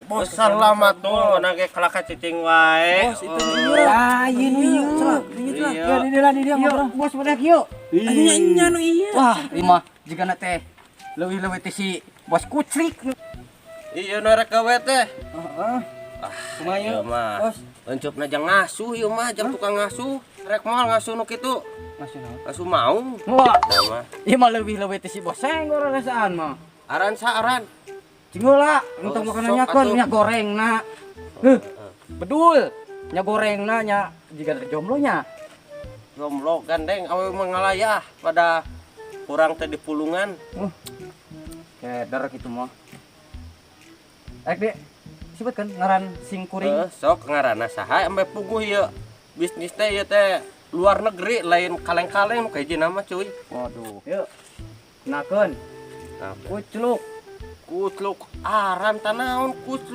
Bos, selamat tuh, nage kalaka cicing wae. Bos, itu iya. Lain ieu. Iya. Ya di dia lah, di dia ngobrol. Bos pada kieu. Nya nya nu iya. Wah, ieu mah jigana teh leuwih-leuwih teh si bos kuclik. Iya, nu rek gawe teh. Heeh. Kumaha Ieu ieu? mah. Bos. Encupna jang ngasuh ieu mah, jang tukang ngasuh. Rek moal ngasuh nu kitu. Ngasuh naon? Ngasuh maung. Wah, Tah mah. ieu mah leuwih-leuwih teh si bos senggor rasaan mah. Aran sa aran? Cingula, entong Oh, makan sok nanyakeun atuh. nya gorengna. Heuh. Bedul. Nya gorengna nya jiga jomblo nya. Jomblo gandeng awewe mah ngalayah pada kurang teh di pulungan. Keder gitu mah. Rek dek, sebutkan ngaran sing kuring. Eh, sok ngaranna saha ambe puguh ieu. Bisnis teh ieu teh luar negeri, lain kaleng-kaleng nu kahiji nama, cuy. Waduh. Yuk. Kenakeun. Nah, Kucluk. Kucluk aran tanaon kucluk?